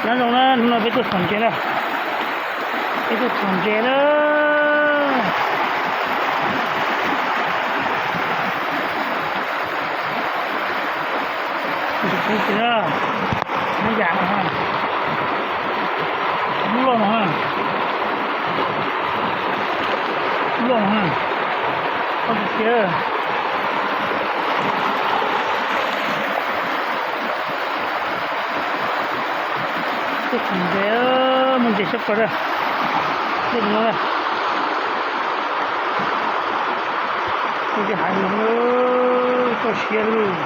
Nyob zoo na, hnub no peb tuaj txhom ntses na. Peb tuaj txhom ntses na. Ntses tsheb tsis na. Nyob yam no ha. Lub loj no ha. Lub loj no ha. Qhov tiag tiag. Tuaj txhom ntses, muaj ntses tshaj plaws na. Tuaj no na. Tuaj tej hav no, toj siab lawm.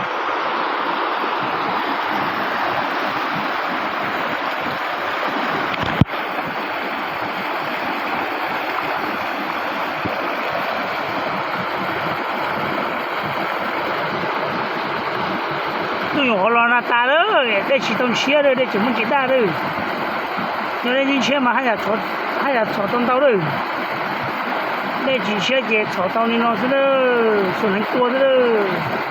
Tuaj nyuam qhuav los na tas lawm, dej tsis tau ntshiab lawm, dej tseem muaj ntses daj lawm. Yog dej ntshiab mas haj yam txhom tau ntau lawm. Dej tsis ntshiab ces txhom tau li no xwb lawm, xuas hneev tua xwb lawm.